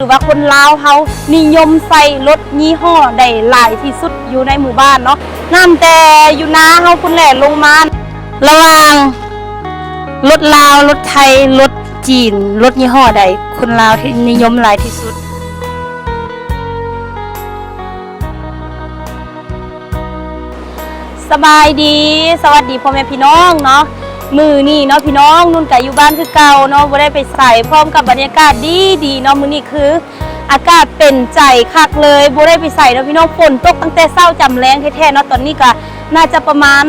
ຫຼືວ່າຄົນລາວເຮົານິຍົມໃຊ້ລົດຍີ່ຫໍ້ໃດຫຼາຍທີ່ສຸດຢູ່ໃນໝູ່ບ້ານເນາະ. ນັບແຕ່ຢູ່ນາເຮົາພຸ້ນແຫຼະລົງມາ ລະຫວ່າງລົດລາວ, ລົດໄທ, ລົດຈີນ, ລົດຍີ່ຫໍ້ໃດຄົນລາວທີ່ນິຍົມຫຼາຍທີ່ສຸດ? ສະບາຍດີ ສະຫວັດດີພໍ່ແມ່ພີ່ນ້ອງເນາະ. ມື້ນີ້ເນາະພີ່ນ້ອງ ນຸ່ນກະຢູ່ບ້ານຄືເກົ່າເນາະ ບໍ່ໄດ້ໄປໃສ ພ້ອມກັບບັນຍາກາດດີໆເນາະ. ມື້ນີ້ຄືອາກາດເປັນໃຈຄັກເລີຍ ບໍ່ໄດ້ໄປໃສເນາະພີ່ນ້ອງ. ຝົນຕົກຕັ້ງແຕ່ເຊົ້າຈຳແລງແທ້ໆເນາະ. ຕອນນີ້ກະໜ້າຈະປະມານ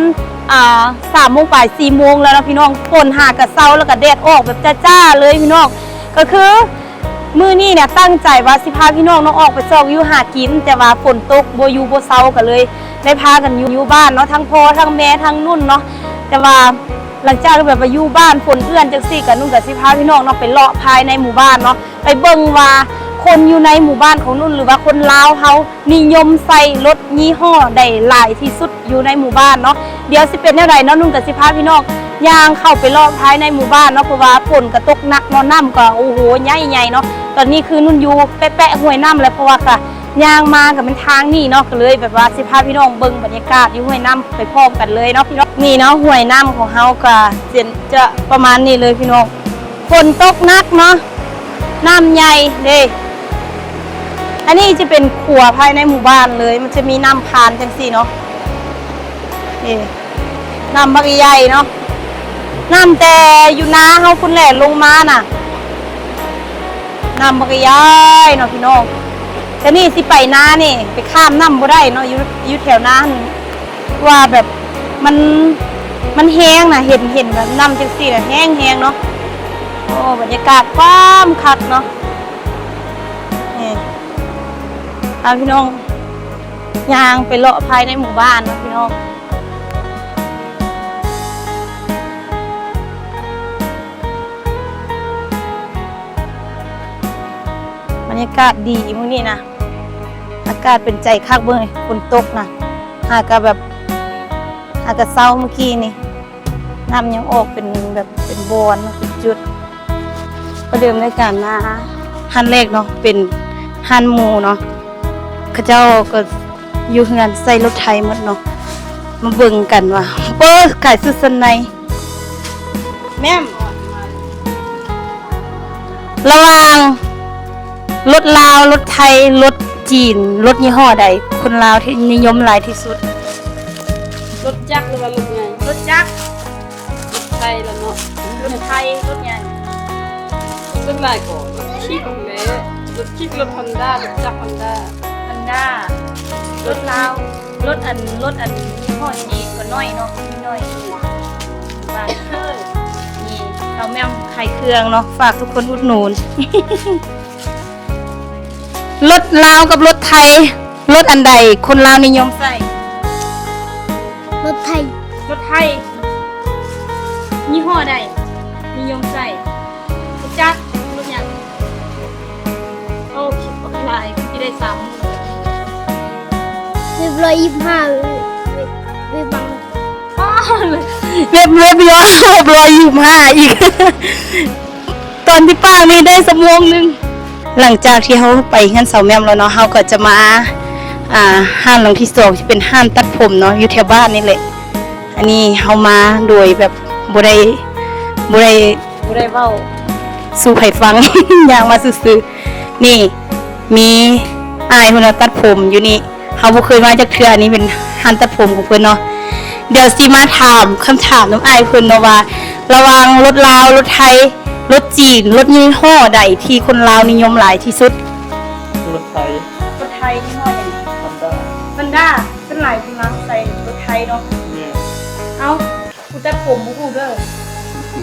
ອ່າ ສາມໂມງປາຍ ສີ່ໂມງແລ້ວເນາະພີ່ນ້ອງ. ຝົນຫາກະເຊົາ ແລ້ວກະແດດອອກແບບຈ້າໆເລີຍພີ່ນ້ອງ. ກະຄື ມື້ນີ້ນະຕັ້ງໃຈວ່າຊິພາພີ່ນ້ອງເນາະອອກໄປຊອກຢູ່ຫາກິນ ແຕ່ວ່າຝົນຕົກບໍ່ຢູ່ບໍ່ເຊົາ ກະເລີຍໄດ້ພາກັນຢູ່ ຢູ່ບ້ານເນາະ ທັງພໍ່ທັງແມ່ທັງນຸ່ນເນາະ. ແຕ່ວ່າຫຼັງຈາກແບບວ່າຢູ່ບ້ານຝົນເອື້ອນຈັ່ງຊີ້ ກະນຸ່ນກະຊິພາພີ່ນ້ອງເນາະໄປເລາະພາຍໃນໝູ່ບ້ານເນາະ ໄປເບິ່ງວ່າຄົນຢູ່ໃນໝູ່ບ້ານຂອງນຸ່ນ ຫຼືວ່າຄົນລາວເຮົາ ນິຍົມໃຊ້ລົດຍີ່ຫໍ້ໃດຫຼາຍທີ່ສຸດຢູ່ໃນໝູ່ບ້ານເນາະ. ດຽວຊິເປັນແນວໃດເນາະ ນຸ່ນກະຊິພາພີ່ນ້ອງຍ່າງເຂົ້າໄປເລາະພາຍໃນໝູ່ບ້ານເນາະ ເພາະວ່າຝົນກະຕົກໜັກເນາະ ນ້ຳກະ ໂອ້ໂຫ ໃຫຍ່ໆເນາະ. ຕອນນີ້ຄືນຸ່ນຢູ່ແປະໆຫ້ວຍນ້ຳແຫຼະ ເພາະວ່າກະຍ່າງມາກະແມ່ນທາງນີ້ເນາະ ກະເລີຍແບບວ່າຊິພາພີ່ນ້ອງເບິ່ງບັນຍາກາດຢູ່ຫ້ວຍນ້ຳໄປພ້ອມກັນເລີຍເນາະພີ່ນ້ອງ. ນີ້ເນາະ ຫ້ວຍນ້ຳຂອງເຮົາກະຈະປະມານນີ້ເລີຍພີ່ນ້ອງ. ຝົນຕົກໜັກເນາະ ນ້ຳໃຫຍ່ເດ້. ອັນນີ້ຈະເປັນຂົວພາຍໃນໝູ່ບ້ານເລີຍ ມັນຈະມີນ້ຳຜ່ານຈັ່ງຊີ້ເນາະ. ນີ້ ນ້ຳບັກໃຫຍ່ເນາະ ນັບແຕ່ຢູ່ນາເຮົາພຸ້ນແຫຼະລົງມານະ ນ້ຳບັກໃຫຍ່ເນາະພີ່ນ້ອງ. ແຕ່ນີ້ຊິໄປນານີ້ ໄປຂ້າມນ້ຳບໍ່ໄດ້ເນາະ ຢູ່ ຢູ່ແຖວນາຫັ້ນ ວ່າແບບ ມັນ ມັນແຮງນະ ເຫັນ ເຫັນແບບນ້ຳຈັ່ງຊີ້ນະ ແຮງໆເນາະ. ໂອ້ ບັນຍາກາດຄວາມຄັກເນາະ. ນີ້ ພາພີ່ນ້ອງຍ່າງໄປເລາະພາຍໃນໝູ່ບ້ານເນາະພີ່ນ້ອງ. ບັນຍາກາດດີມື້ນີ້ນະ ອາກາດເປັນໃຈຄັກເບິ່ງ ຝົນຕົກນະ ຫາກະແບບ ຫາກະເຊົາມື້ກີ້ນີ້ ນ້ຳຍັງອອກເປັນແບບເປັນບ່ອນເນາະ ເປັນຈຸດ. ປະເດີມໃນການມາຮ້ານແລກເນາະ ເປັນຮ້ານໝູ່ເນາະ ເຂົາເຈົ້າກະຢູ່ເຮືອນໃຊ້ລົດໄຖໝົດເນາະ. ມາເບິ່ງກັນວ່າ ໂອ້ ຂາຍຊຸດຊັ້ນໃນ ແມ່ນ ລະຫວ່າງລົດລາວ, ລົດໄທ, ລົດຈີນ, ລົດຍີ່ຫໍ້ໃດຄົນລາວທີ່ນິຍົມຫຼາຍທີ່ສຸດ? ລົດຈັກ ຫຼືວ່າລົດຫຍັງ? ລົດຈັກ. ລົດໄທລະເນາະ ລົດໄທ ລົດຫຍັງ? ສ່ວນຫຼາຍກໍລົດຄິກແຫຼະ ລົດຄິກ ລົດຮອນດ້າ ລົດຈັກຮອນດ້າ ຮອນດ້າ. ລົດລາວ ລົດອັນ ລົດອັນຍີ່ຫໍ້ຈີນກໍໜ້ອຍເນາະ ມີໜ້ອຍຢູ່ບ້ານ. ນີ້ ສາວແໝ່ມຂາຍເຄື່ອງເນາະ ຝາກທຸກຄົນອຸດໜູນ. ລົດລາວກັບລົດໄທ ລົດອັນໃດຄົນລາວນິຍົມໃຊ້? ລົດໄທ. ລົດໄທ. ຍີ່ຫໍ້ໃດນິຍົມໃຊ້? ຮູ້ຈັກ ລົດຫຍັງ? ໂອ້ ຄິດບໍ່ຫຼາຍ ຄືຊິໄດ້ສາມໝື່ນ. ເວັບຮ້ອຍຊາວຫ້າ ເວັບ ເວັບບັງ ເວັບ ເວັບຮ້ອຍຊາວຫ້າ ເວັບຮ້ອຍຊາວຫ້າອີກ. ຕອນທີ່ປາກນີ້ໄດ້ຊົ່ວໂມງໜຶ່ງ. ຫຼັງຈາກທີ່ເຮົາໄປເຮືອນສາວແໝ່ມແລ້ວເນາະ ເຮົາກໍຈະມາ ອ່າ ຮ້ານຫຼັງທີສອງ ທີ່ເປັນຮ້ານຕັດຜົມເນາະ ຢູ່ແຖວບ້ານນີ້ແຫຼະ. ອັນນີ້ເຮົາມາໂດຍແບບບໍ່ໄດ້ ບໍ່ໄດ້ ບໍ່ໄດ້ເວົ້າສູ່ໃຜຟັງ ຍ່າງມາຊື່ໆ. ນີ້ ມີອ້າຍເພິ່ນມາຕັດຜົມຢູ່ນີ້ ເຮົາບໍ່ເຄີຍມາຈັກເທື່ອ. ອັນນີ້ເປັນຮ້ານຕັດຜົມຂອງເພິ່ນເນາະ. ດຽວຊິມາຖາມຄຳຖາມນຳອ້າຍເພິ່ນເນາະວ່າ ລະຫວ່າງລົດລາວ, ລົດໄທ, ລົດຈີນ, ລົດຍີ່ຫໍ້ໃດທີ່ຄົນລາວນິຍົມຫຼາຍທີ່ສຸດ? ລົດໄທ. ລົດໄທຍີ່ຫໍ້ຫຍັງ? ຮອນດ້າ. ຮອນດ້າ. ສ່ວນຫຼາຍຄົນລາວໃຊ້ລົດໄທເນາະ. ແມ່ນ. ເອົ້າ ຜູ້ຕັດຜົມບໍ່ຮູ້ເດີ.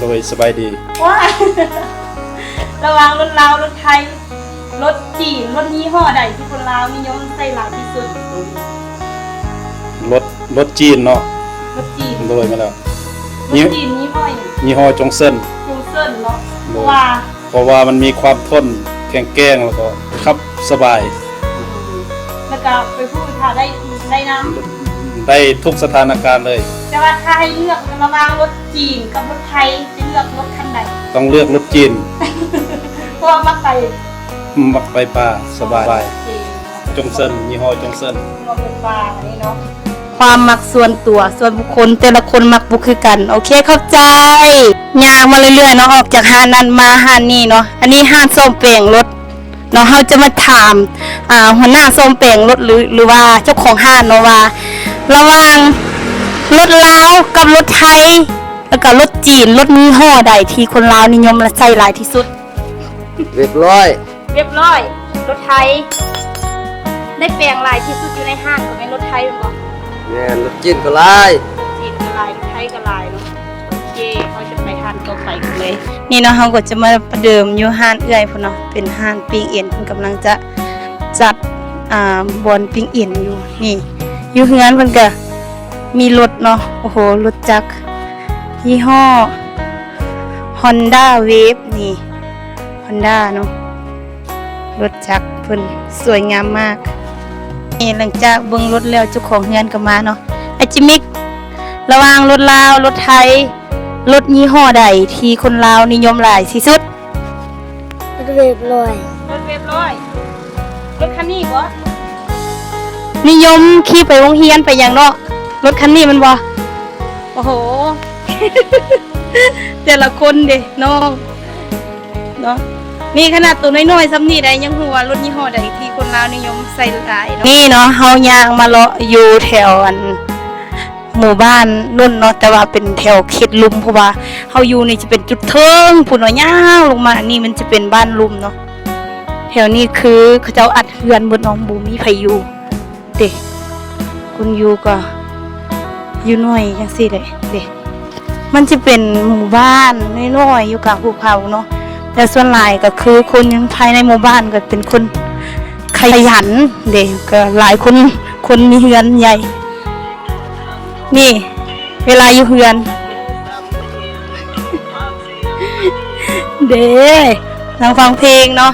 ໂດຍ ສະບາຍດີ. ວ້າ ລະຫວ່າງລົດລາວ, ລົດໄທ, ລົດຈີນ, ລົດຍີ່ຫໍ້ໃດທີ່ຄົນລາວນິຍົມໃຊ້ຫຼາຍທີ່ສຸດ? ລົດ ລົດຈີນເນາະ. ລົດຈີນ. ໂດຍ ແມ່ນແລ້ວ. ລົດຈີນຍີ່ຫໍ້ຫຍັງ? ຍີ່ຫໍ້ຈົງເຊິນ. ຈົງເຊິນເນາະ. ໂດຍ. ເພາະວ່າ ເພາະວ່າມັນມີຄວາມທົນແຂງແກງ ແລ້ວກໍຂັບສະບາຍ. ອືມ ແລ້ວກໍໄປຜູ້ຖ້າໄດ້ ໄດ້ນຳ ໄດ້ທຸກສະຖານະການເລີຍ. ແຕ່ວ່າຖ້າໃຫ້ເລືອກລະຫວ່າງລົດຈີນກັບລົດໄທ ຈະເລືອກລົດຄັນໃດ? ຕ້ອງເລືອກລົດຈີນ. ເພາະວ່າມັກໄປ ໝາກໄຟຟ້າສະບາຍ. ໂອເຄ ຈົງເຊິນ ຍີ່ຫໍ້ຈົງເຊິນ ໝາກໄຟຟ້ານີ້ເນາະ. ຄວາມມັກສ່ວນຕົວ ສ່ວນບຸກຄົນ ແຕ່ລະຄົນມັກບໍ່ຄືກັນ. ໂອເຄ ຂອບໃຈ. ຍ່າງມາເລື້ອຍໆເນາະ ອອກຈາກຮ້ານນັ້ນມາຮ້ານນີ້ເນາະ. ອັນນີ້ຮ້ານສ້ອມແປງລົດເນາະ. ເຮົາຈະມາຖາມ ອ່າ ຫົວໜ້າສ້ອມແປງລົດ ຫຼື ຫຼືວ່າເຈົ້າຂອງຮ້ານເນາະວ່າ ລະຫວ່າງລົດລາວກັບລົດໄທ ແລ້ວກໍລົດຈີນ ລົດຍີ່ຫໍ້ໃດທີ່ຄົນລາວນິຍົມ ແລະ ໃຊ້ຫຼາຍທີ່ສຸດ? ວຽບຮ້ອຍ ວຽບຮ້ອຍ ລົດໄທ ໄດ້ແປງຫຼາຍທີ່ສຸດຢູ່ໃນຮ້ານກໍແມ່ນລົດໄທແມ່ນບໍ່? ແມ່ນ ລົດຈີນກໍຫຼາຍ ຈີນກໍຫຼາຍ ລົດໄທກໍຫຼາຍເນາະ. ໂອເຄ ເຮົາຈະໄປຮ້ານຕໍ່ໄປກັນເລີຍ. ນີ້ເນາະ ເຮົາກໍຈະມາປະເດີມຢູ່ຮ້ານເອື້ອຍພຸ້ນເນາະ ເປັນຮ້ານປີ້ງເອັນ ເພິ່ນກຳລັງຈະຈັດ ອ່າ ບ່ອນປີ້ງເອັນຢູ່. ນີ້ ຢູ່ເຮືອນເພິ່ນກໍມີລົດເນາະ. ໂອ້ໂຫ ລົດຈັກຍີ່ຫໍ້ Honda Wave ນີ້ Honda ເນາະ. ລົດຈັກເພິ່ນສວຍງາມມາກ. ນີ້ ຫຼັງຈາກເບິ່ງລົດແລ້ວ ເຈົ້າຂອງເຮືອນກໍມາເນາະ. ອາຈິມິກ ລະຫວ່າງລົດລາວ ລົດໄທ ລົດຍີ່ຫໍ້ໃດທີ່ຄົນລາວນິຍົມຫຼາຍທີ່ສຸດ? ລົດເວບຮ້ອຍ ລົດເວບຮ້ອຍ ລົດຄັນນີ້ບໍ? ນິຍົມຂີ່ໄປໂຮງຮຽນໄປຫຍັງເນາະ ລົດຄັນນີ້ແມ່ນບໍ່? ໂອ້ໂຫ ແຕ່ລະຄົນເດ ນ້ອງ ເນາະ. ນີ້ຂະໜາດໂຕນ້ອຍໆສ່ຳນີ້ໄດ໋ ຍັງຮູ້ວ່າລົດຍີ່ຫໍ້ໃດທີ່ຄົນລາວນິຍົມໃຊ້ຫຼາຍເນາະ. ນີ້ເນາະ ເຮົາຍ່າງມາເລາະຢູ່ແຖວອັນ ໝູ່ບ້ານນຸ້ນເນາະ ແຕ່ວ່າເປັນແຖວເຂດລຸ່ມ ເພາະວ່າເຮົາຢູ່ນີ້ຈະເປັນຈຸດເທິງພຸ້ນເນາະ ຍາວລົງມາ. ອັນນີ້ມັນຈະເປັນບ້ານລຸ່ມເນາະ. ແຖວນີ້ຄືເຂົາເຈົ້າອັດເຮືອນເບິດເນາະ ບໍ່ມີໃຜຢູ່ເດ້ ຄົນຢູ່ກໍຢູ່ໜ້ອຍຈັ່ງຊີ້ແຫຼະເດ້. ມັນຈະເປັນໝູ່ບ້ານນ້ອຍໆຢູ່ກາງພູເຂົາເນາະ ແຕ່ສ່ວນຫຼາຍກໍຄືຄົນພາຍໃນໝູ່ບ້ານກໍເປັນຄົນຂະຫຍັນເດ້ ກໍຫຼາຍຄົນ ຄົນມີເຮືອນໃຫຍ່. ນີ້ເວລາຢູ່ເຮືອນເດ້ ນັ່ງຟັງເພງເນາະ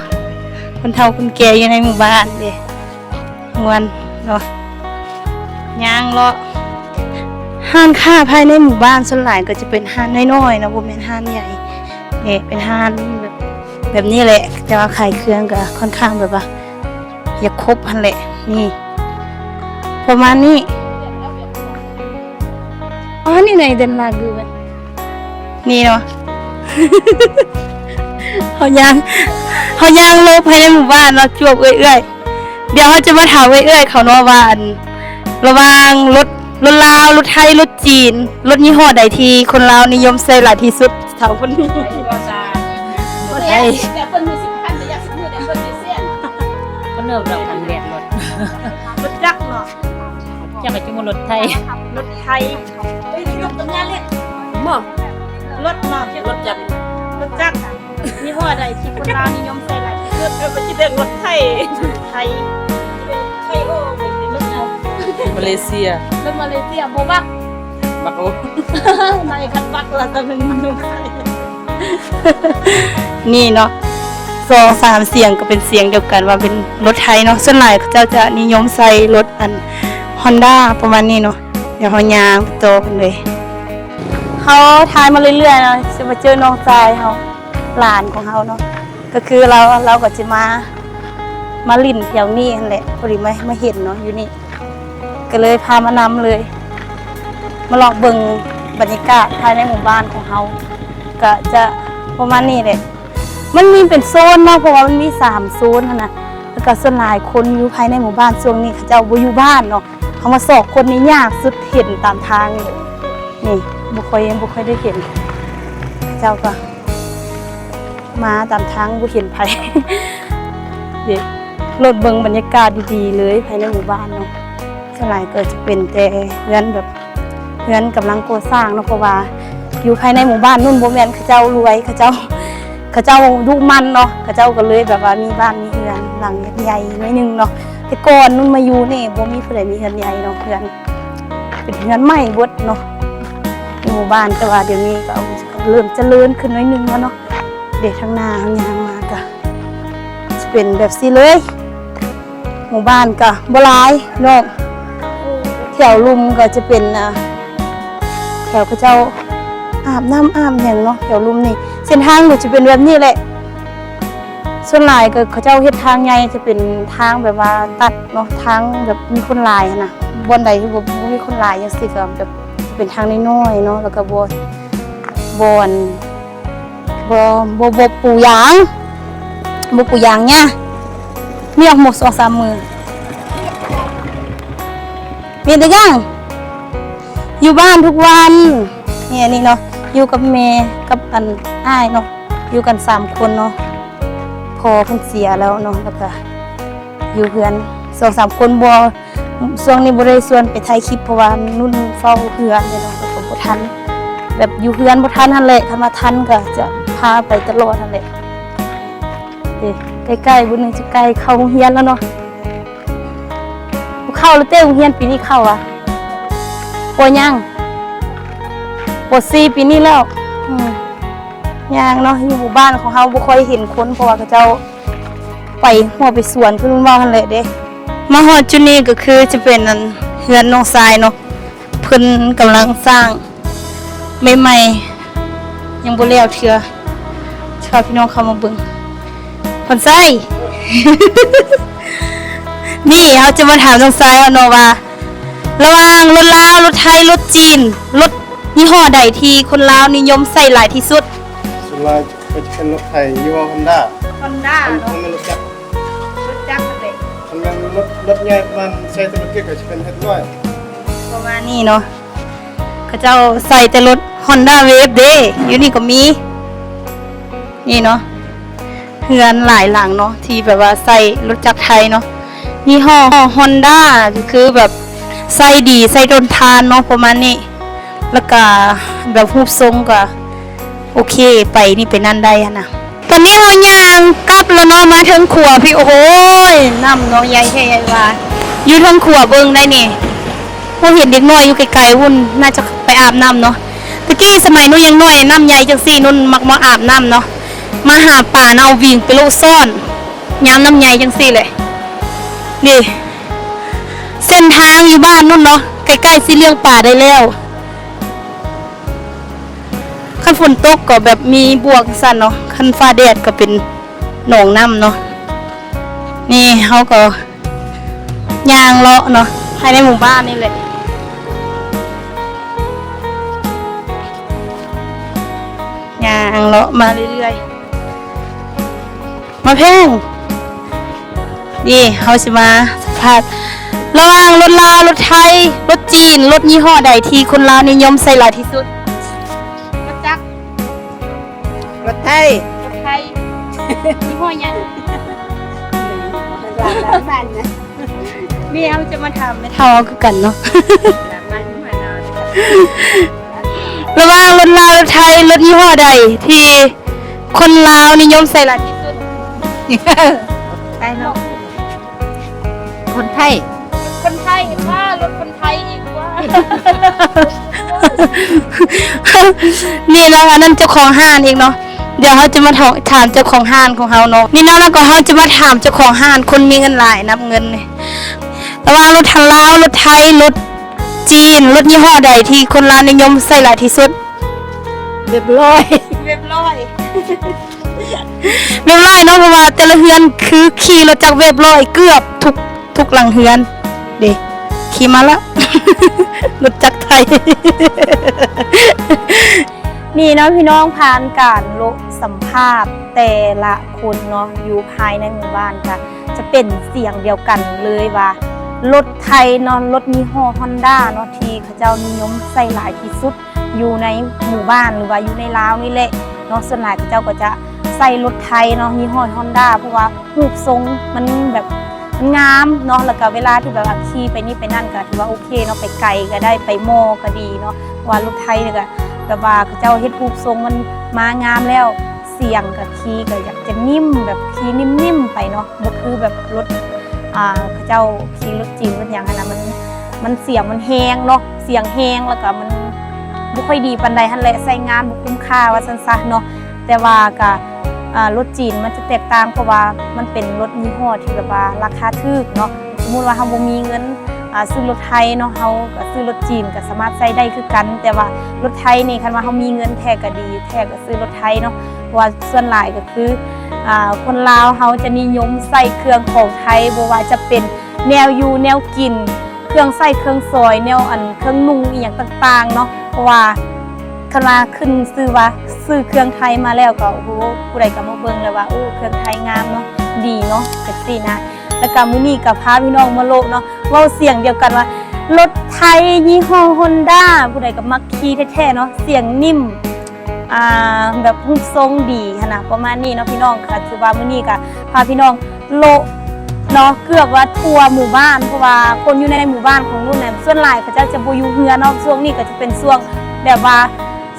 ຄົນເຖົ້າຄົນແກ່ຢູ່ໃນໝູ່ບ້ານເດ້ ມ່ວນເນາະ. ຍ່າງເລາະຮ້ານຄ້າພາຍໃນໝູ່ບ້ານ ສ່ວນຫຼາຍກໍຈະເປັນຮ້ານນ້ອຍໆເນາະ ບໍ່ແມ່ນຮ້ານໃຫຍ່ເດ້ ເປັນຮ້ານແບບ ແບບນີ້ແຫຼະ ແຕ່ວ່າຂາຍເຄື່ອງກໍຄ່ອນຂ້າງແບບວ່າ ຢາກຄົບຫັ້ນແຫຼະ. ນີ້ປະມານນີ້. ອໍ ນີ້ໄງ ເດນມາກຢູ່ ນີ້ເນາະ. ເຮົາຍ່າງ ເຮົາຍ່າງເລາະພາຍໃນໝູ່ບ້ານເນາະ ຈວບເອື້ອຍໆ. ດຽວເຮົາຈະມາຖາມເອື້ອຍໆເຂົາເນາະວ່າ ອັນ ລະຫວ່າງລົດ ລົດລາວ ລົດໄທ ລົດຈີນ ລົດຍີ່ຫໍ້ໃດທີ່ຄົນລາວນິຍົມໃຊ້ຫຼາຍທີ່ສຸດ? ຖາມຄົນນີ້. ລົດໄທ ເພິ່ນເວົ້າກັນແບບລົດ ລົດຈັກເນາະ ຈັກກໍຈະວ່າລົດໄທ ລົດໄທ ບໍ່ ລົດເນາະ ລົດຈັກ ລົດຈັກ. ຍີ່ຫໍ້ໃດທີ່ຄົນລາວນິຍົມໃຊ້ຫຼາຍທີ່ສຸດ? ເອີ ມັນຊິເປັນລົດໄທ ໄທ ໄທໂອ້ ລົດຫຍັງ? ມາເລເຊຍ ລົດມາເລເຊຍ ບໍ່ບັກ ບັກໂອ້ ໃນຄັນບັກລະຕະເປັນ ນີ້ເນາະ ສອງສາມສຽງກໍເປັນສຽງດຽວກັນວ່າເປັນລົດໄທເນາະ. ສ່ວນຫຼາຍເຂົາເຈົ້າຈະນິຍົມໃຊ້ລົດອັນ Honda ປະມານນີ້ເນາະ. ດຽວເຮົາຍ່າງຕໍ່ກັນເລີຍ. ເຮົາຖ່າຍມາເລື້ອຍໆເນາະ ຊິມາເຈີນ້ອງຊາຍເຮົາ ຫຼານຂອງເຮົາເນາະ ກໍຄືລາວ ລາວກໍຊິມາ ມາຫຼິ້ນແຖວນີ້ຫັ້ນແຫຼະ ພໍດີມາ ມາເຫັນເນາະຢູ່ນີ້ ກໍເລີຍພາມານຳເລີຍ ມາເລາະເບິ່ງບັນຍາກາດພາຍໃນໝູ່ບ້ານຂອງເຮົາ ກະຈະປະມານນີ້ແຫຼະ. ມັນມີເປັນໂຊນເນາະ ເພາະວ່າມັນມີສາມໂຊນຫັ້ນນະ ແລ້ວກະສ່ວນຫຼາຍຄົນຢູ່ພາຍໃນໝູ່ບ້ານຊ່ວງນີ້ເຂົາເຈົ້າບໍ່ຢູ່ບ້ານເນາະ ເຮົາມາຊອກຄົນນີ້ຍາກສຸດ ເຫັນຕາມທາງນີ້ ນີ້ ບໍ່ຄ່ອຍ ບໍ່ຄ່ອຍໄດ້ເຫັນ ເຂົາເຈົ້າກໍມາຕາມທາງ ບໍ່ເຫັນໃຜ ເດ ໂລດເບິ່ງບັນຍາກາດດີໆເລີຍພາຍໃນໝູ່ບ້ານເນາະ. ສ່ວນຫຼາຍກໍຈະເປັນແຕ່ເຮືອນແບບ ເຮືອນກຳລັງກໍ່ສ້າງເນາະ ເພາະວ່າຢູ່ພາຍໃນໝູ່ບ້ານນຸ້ນ ບໍ່ແມ່ນເຂົາເຈົ້າລວຍ ເຂົາເຈົ້າ ເຂົາເຈົ້າດຸໝັ່ນເນາະ ເຂົາເຈົ້າກໍເລີຍແບບວ່າມີບ້ານມີເຮືອນຫຼັງໃຫຍ່ໜ້ອຍໜຶ່ງເນາະ. ແຕ່ກ່ອນນຸ້ນມາຢູ່ນີ້ ບໍ່ມີຜູ້ໃດມີເຮືອນໃຫຍ່ເນາະ ເຮືອນເປັນເຮືອນໄມ້ເບິດເນາະ ໃນໝູ່ບ້ານ. ແຕ່ວ່າດຽວນີ້ກໍເລີ່ມຈະເລີນຂຶ້ນໜ້ອຍໜຶ່ງແລ້ວເນາະ. ເດ ທາງໜ້າເຮົາຍ່າງມາກໍ ຈະເປັນແບບຊີ້ເລີຍ ໝູ່ບ້ານກໍບໍ່ຫຼາຍເນາະ. ແຖວລຸ່ມກໍຈະເປັນ ອ່າ ແຖວເຂົາເຈົ້າອາບນ້ຳອາບຫຍັງເນາະ ແຖວລຸ່ມນີ້. ເສັ້ນທາງກໍຈະເປັນແບບນີ້ແຫຼະ ສ່ວນຫຼາຍກໍເຂົາເຈົ້າເຮັດທາງໃຫຍ່ ຈະເປັນທາງແບບວ່າຕັດເນາະ ທາງແບບມີຄົນຫຼາຍຫັ້ນນະ. ບ່ອນໃດທີ່ບໍ່ ບໍ່ມີຄົນຫຼາຍຈັ່ງຊີ້ ກໍແບບເປັນທາງນ້ອຍໆເນາະ ແລ້ວກໍບໍ່ ບໍ່ ບໍ່ ບໍ່ ບໍ່ປູຢາງ ບໍ່ປູຢາງຫຍ້າ. ມີອອກໝົດສອງສາມມື້ ມີແຕ່ຫຍັງ ຢູ່ບ້ານທຸກວັນ. ນີ້ ອັນນີ້ເນາະ ຢູ່ກັບແມ່ກັບອັນອ້າຍເນາະ ຢູ່ກັນສາມຄົນເນາະ. ພໍ່ເພິ່ນເສຍແລ້ວເນາະ ແລ້ວກະຢູ່ເຮືອນສອງສາມຄົນ. ບໍ່ ຊ່ວງນີ້ບໍ່ໄດ້ຊວນໄປຖ່າຍຄລິບ ເພາະວ່ານຸ່ນເຝົ້າເຮືອນເດ້ເນາະ ແລ້ວກໍບໍ່ທັນ ແບບຢູ່ເຮືອນບໍ່ທັນຫັ້ນແຫຼະ. ຄັນວ່າທັນກໍຈະພາໄປຕະຫຼອດຫັ້ນແຫຼະ. ເດ້ ໃກ້ໆ ບຸນນີ້ຈະໃກ້ເຂົ້າໂຮງຮຽນແລ້ວເນາະ. ເຂົ້າແລ້ວເຕະ ໂຮງຮຽນປີນີ້ເຂົ້າຫວາ? ບໍ່ ຍັງ ປໍສີ່ປີນີ້ແລ້ວ. ອືມ ຍ່າງເນາະ ຢູ່ໝູ່ບ້ານຂອງເຮົາບໍ່ຄ່ອຍເຫັນຄົນ ເພາະວ່າເຂົາເຈົ້າໄປຮົ້ວໄປສວນ ຄືເພິ່ນເວົ້າຫັ້ນແຫຼະເດ້. ມາຮອດຈຸດນີ້ກໍຄືຈະເປັນອັນເຮືອນນ້ອງຊາຍເນາະ ເພິ່ນກຳລັງສ້າງໃໝ່ໆ ຍັງບໍ່ແລ້ວເທື່ອ. ຈະພາພີ່ນ້ອງເຂົ້າມາເບິ່ງ ພອນໄຊ. ນີ້ເຮົາຈະມາຖາມນ້ອງຊາຍເນາະວ່າ ລະຫວ່າງລົດລາວ ລົດໄທ ລົດຈີນ ລົດຍີ່ຫໍ້ໃດທີ່ຄົນລາວນິຍົມໃຊ້ຫຼາຍທີ່ສຸດ? ສ່ວນຫຼາຍກໍຈະເປັນລົດໄທຍີ່ຫໍ້ຮອນດ້າ. ຮອນດ້າເນາະ ຄັນແມ່ນລົດຈັກ ລົດຈັກຫັ້ນແຫຼະ. ຄັນແມ່ນລົດ ລົດໃຫຍ່ປະມານໃຊ້ທຸລະກິດກໍຈະເປັນເຮັດຮ້ອຍ ປະມານນີ້ເນາະ. ເຂົາເຈົ້າໃຊ້ແຕ່ລົດຮອນດ້າເວຟເດ້ ຢູ່ນີ້ກໍມີ ນີ້ເນາະ. ເຮືອນຫຼາຍຫຼັງເນາະ ທີ່ແບບວ່າໃຊ້ລົດຈັກໄທເນາະ ຍີ່ຫໍ້ຮອນດ້າ ກໍຄືແບບໃຊ້ດີ ໃຊ້ທົນທານເນາະ ປະມານນີ້. ແລ້ວກະແບບຮູບຊົງກະໂອເຄ ໄປນີ້ໄປນັ້ນໄດ້ຫັ້ນນະ. ຕອນນີ້ເຮົາຍ່າງກັບແລ້ວເນາະ ມາເທິງຂົວພີ້. ໂອ້ໂຫຍ ນ້ຳເນາະ ໃຫຍ່ແທ້ໃຫຍ່ວ່າ ຢູ່ເທິງຂົວເບິ່ງໄດ້ນີ້. ໂອ້ ເຫັນເດັກນ້ອຍຢູ່ໄກໆພຸ້ນ ໜ້າຈະໄປອາບນ້ຳເນາະ. ຕະກີ້ສະໄໝນຸ່ນຍັງນ້ອຍ ນ້ຳໃຫຍ່ຈັ່ງຊີ້ ນຸ່ນມັກມາອາບນ້ຳເນາະ ມາຫາປານະ ເອົາວິງໄປໂລະຊ້ອນ ຍາມນ້ຳໃຫຍ່ຈັ່ງຊີ້ແຫຼະ. ນີ້ ເສັ້ນທາງຢູ່ບ້ານນຸ່ນເນາະ ໃກ້ໆຊິລ້ຽງປາໄດ້ແລ້ວ. ຄັນຝົນຕົກກໍແບບມີບວກຈັ່ງຊັ້ນເນາະ ຄັນຟ້າແດດກໍເປັນໜອງນ້ຳເນາະ. ນີ້ເຮົາກໍ ຍ່າງເລາະເນາະ ພາຍໃນໝູ່ບ້ານນີ້ແຫຼະ ຍ່າງເລາະມາເລື້ອຍໆ. ມາແພງ ນີ້ເຮົາຊິມາສຳພາດ ລະຫວ່າງລົດລາວ ລົດໄທ ລົດຈີນ ລົດຍີ່ຫໍ້ໃດທີ່ຄົນລາວນິຍົມໃຊ້ຫຼາຍທີ່ສຸດ? ລົດຈັກ ລົດໄທ ລົດໄທ ຍີ່ຫໍ້ຫຍັງ? ແມ່ເຮົາຈະມາຖາມແມ່ເຖົ້າເຮົາຄືກັນເນາະ ລະຫວ່າງລົດລາວ ລົດໄທ ລົດຍີ່ຫໍ້ໃດທີ່ຄົນລາວນິຍົມໃຊ້ຫຼາຍທີ່ສຸດ? ໄທເນາະ ຄົນໄທ ຄົນໄທ ວ່າລົດຄົນໄທອີກວ່າ ນີ້ເນາະ ອັນນັ້ນເຈົ້າຂອງຮ້ານອີກເນາະ. ດຽວເຮົາຈະມາຖາມເຈົ້າຂອງຮ້ານຂອງເຮົາເນາະ. ນີ້ເນາະ ແລ້ວກໍເຮົາຈະມາຖາມເຈົ້າຂອງຮ້ານ ຄົນມີເງິນຫຼາຍນັບເງິນນີ້ ລະຫວ່າງລົດທັນລາວ ລົດໄທ ລົດຈີນ ລົດຍີ່ຫໍ້ໃດທີ່ຄົນລາວນິຍົມໃຊ້ຫຼາຍທີ່ສຸດ? ເວັບຮ້ອຍ ເວັບຮ້ອຍ ເວັບຮ້ອຍເນາະ ເພາະວ່າແຕ່ລະເຮືອນຄືຂີ່ລົດຈັກເວັບຮ້ອຍເກືອບທຸກ ທຸກຫຼັງເຮືອນເດ້ ຂີ່ມາລະ ລົດຈັກໄທ. ນີ້ເນາະພີ່ນ້ອງ ຜ່ານການໂລະສຳພາດແຕ່ລະຄົນເນາະ ຢູ່ພາຍໃນໝູ່ບ້ານກະຈະເປັນສຽງດຽວກັນເລີຍວ່າ ລົດໄທເນາະ ລົດຍີ່ຫໍ້ຮອນດ້າເນາະ ທີ່ເຂົາເຈົ້ານິຍົມໃຊ້ຫຼາຍທີ່ສຸດ ຢູ່ໃນໝູ່ບ້ານ ຫຼືວ່າຢູ່ໃນລາວນີ້ແຫຼະເນາະ. ສ່ວນຫຼາຍເຂົາເຈົ້າກໍຈະໃຊ້ລົດໄທເນາະ ຍີ່ຫໍ້ຮອນດ້າ ເພາະວ່າຮູບຊົງມັນແບບ ມັນງາມເນາະ ແລ້ວກໍເວລາທີ່ແບບວ່າຂີ່ໄປນີ້ໄປນັ້ນກໍຖືວ່າໂອເຄເນາະ ໄປໄກກໍໄດ້ ໄປມໍກໍດີເນາະ. ເພາະວ່າລົດໄທນີ້ກໍແບບວ່າເຂົາເຈົ້າເຮັດຮູບຊົງມັນມາງາມແລ້ວ ສຽງກໍຂີ່ກໍຢາກຈະນິ້ມ ແບບຂີ່ນິ້ມໆໄປເນາະ ບໍ່ຄືແບບລົດ ອ່າ ເຂົາເຈົ້າຂີ່ລົດຈີນລົດຫຍັງຫັ້ນນະ ມັນ ມັນສຽງມັນແຮງເນາະ ສຽງແຮງ ແລ້ວກໍມັນບໍ່ຄ່ອຍດີປານໃດຫັ້ນແຫຼະ ໃຊ້ງານບໍ່ຄຸ້ມຄ່າວ່າຊັ້ນຊະເນາະ. ແຕ່ວ່າກະ ອ່າ ລົດຈີນມັນຈະແຕກຕ່າງ ເພາະວ່າມັນເປັນລົດຍີ່ຫໍ້ທີ່ແບບວ່າລາຄາຖືກເນາະ. ສົມມຸດວ່າເຮົາບໍ່ມີເງິນ ອ່າ ຊື້ລົດໄທເນາະ ເຮົາກະຊື້ລົດຈີນກະສາມາດໃຊ້ໄດ້ຄືກັນ. ແຕ່ວ່າລົດໄທນີ້ ຄັນວ່າເຮົາມີເງິນແທ້ກະດີແທ້ກະຊື້ລົດໄທເນາະ. າະວ່າສ່ວນຫຼາຍກໍຄື ອ່າ ຄົນລາວເຮົາຈະນິຍົມໃຊ້ເຄື່ອງຂອງໄທ ບໍ່ວ່າຈະເປັນແນວຢູ່ແນວກິນ ເຄື່ອງໃຊ້ເຄື່ອງສອຍ ແນວອັນເຄື່ອງນຸ່ງອີ່ຫຍັງຕ່າງໆເນາະ ເພາະວ່າຄັນວ່າຂຶ້ນຊື່ວ່າຊື້ເຄື່ອງໄທມາແລ້ວກໍ ໂອ້ໂຫ ຜູ້ໃດກໍມາເບິ່ງແລ້ວວ່າ ໂອ້ ເຄື່ອງໄທງາມເນາະ ດີເນາະ ຈັ່ງຊີ້ນະ. ແລ້ວກໍມື້ນີ້ກໍພາພີ່ນ້ອງມາໂລະເນາະ ເວົ້າສຽງດຽວກັນວ່າ ລົດໄທຍີ່ຫໍ້ຮອນດ້າ ຜູ້ໃດກໍມັກຂີ່ແທ້ໆເນາະ ສຽງນິ່ມ ອ່າ ແບບຮູບຊົງດີຫັ້ນນະ ປະມານນີ້ເນາະພີ່ນ້ອງ. ກໍຖືວ່າມື້ນີ້ກໍພາພີ່ນ້ອງໂລະເນາະ ເກືອບວ່າທົ່ວໝູ່ບ້ານ ເພາະວ່າຄົນຢູ່ໃນໝູ່ບ້ານຂອງນຸ່ນນັ້ນ ສ່ວນຫຼາຍເຂົາເຈົ້າຈະບໍ່ຢູ່ເຮືອນເນາະ. ຊ່ວງນີ້ກໍຈະເປັນຊ່ວງແບບວ່າ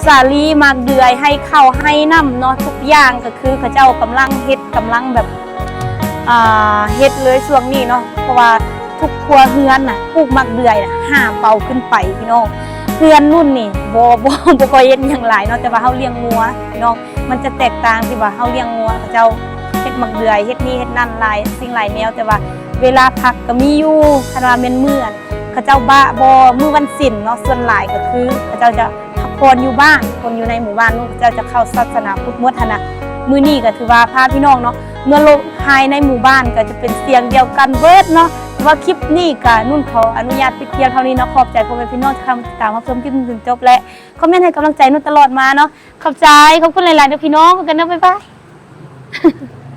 ສາລີໝາກເດືອຍ ໃຫ້ເຂົ້າໃຫ້ນ້ຳເນາະ ທຸກຢ່າງກໍຄືເຂົາເຈົ້າກຳລັງເຮັດ ກຳລັງແບບ ອ່າ ເຮັດເລີຍຊ່ວງນີ້ເນາະ ເພາະວ່າທຸກຄົວເຮືອນນະ ປູກໝາກເດືອຍນະ ຫ້າເປົາຂຶ້ນໄປພີ່ນ້ອງ. ເຮືອນນຸ່ນນີ້ບໍ່ ບໍ່ ບໍ່ຄ່ອຍເຮັດຫຍັງຫຼາຍເນາະ ແຕ່ວ່າເຮົາລ້ຽງງົວພີ່ນ້ອງ ມັນຈະແຕກຕ່າງທີ່ວ່າເຮົາລ້ຽງງົວ ເຂົາເຈົ້າເຮັດໝາກເດືອຍ ເຮັດນີ້ເຮັດນັ້ນ ຫຼາຍສິ່ງຫຼາຍແນວ ແຕ່ວ່າເວລາພັກກໍມີຢູ່. ຄັນວ່າແມ່ນມື້ ອັນ ເຂົາເຈົ້າບະບໍ່ ມື້ວັນສິນເນາະ ສ່ວນຫຼາຍກໍຄືເຂົາເຈົ້າຈະພັກຜ່ອນຢູ່ບ້ານ ຄົນຢູ່ໃນໝູ່ບ້ານເນາະ ເຂົາເຈົ້າຈະເຂົ້າສາສະໜາພຸດໝົດຫັ້ນນະ. ມື້ນີ້ກໍຖືວ່າພາພີ່ນ້ອງເນາະ ເມື່ອໂລະພາຍໃນໝູ່ບ້ານກໍຈະເປັນສຽງດຽວກັນເບິດເນາະ. ແຕ່ວ່າຄລິບນີ້ກໍນຸ່ນຂໍອະນຸຍາດປິດພຽງເທົ່ານີ້ເນາະ. ຂອບໃຈພໍ່ແມ່ພີ່ນ້ອງທີ່ເຂົ້າມາຕິດຕາມຮັບຊົມຄລິບຈົນຈົນຈົບ ແລະ ຄອມເມັນໃຫ້ກຳລັງໃຈນຸ່ນຕະຫຼອດມາເນາະ. ຂອບໃຈ ຂອບຄຸນຫຼາຍໆເດີພີ່ນ້ອງ ພົບກັນເນາະ ບາຍບາຍ.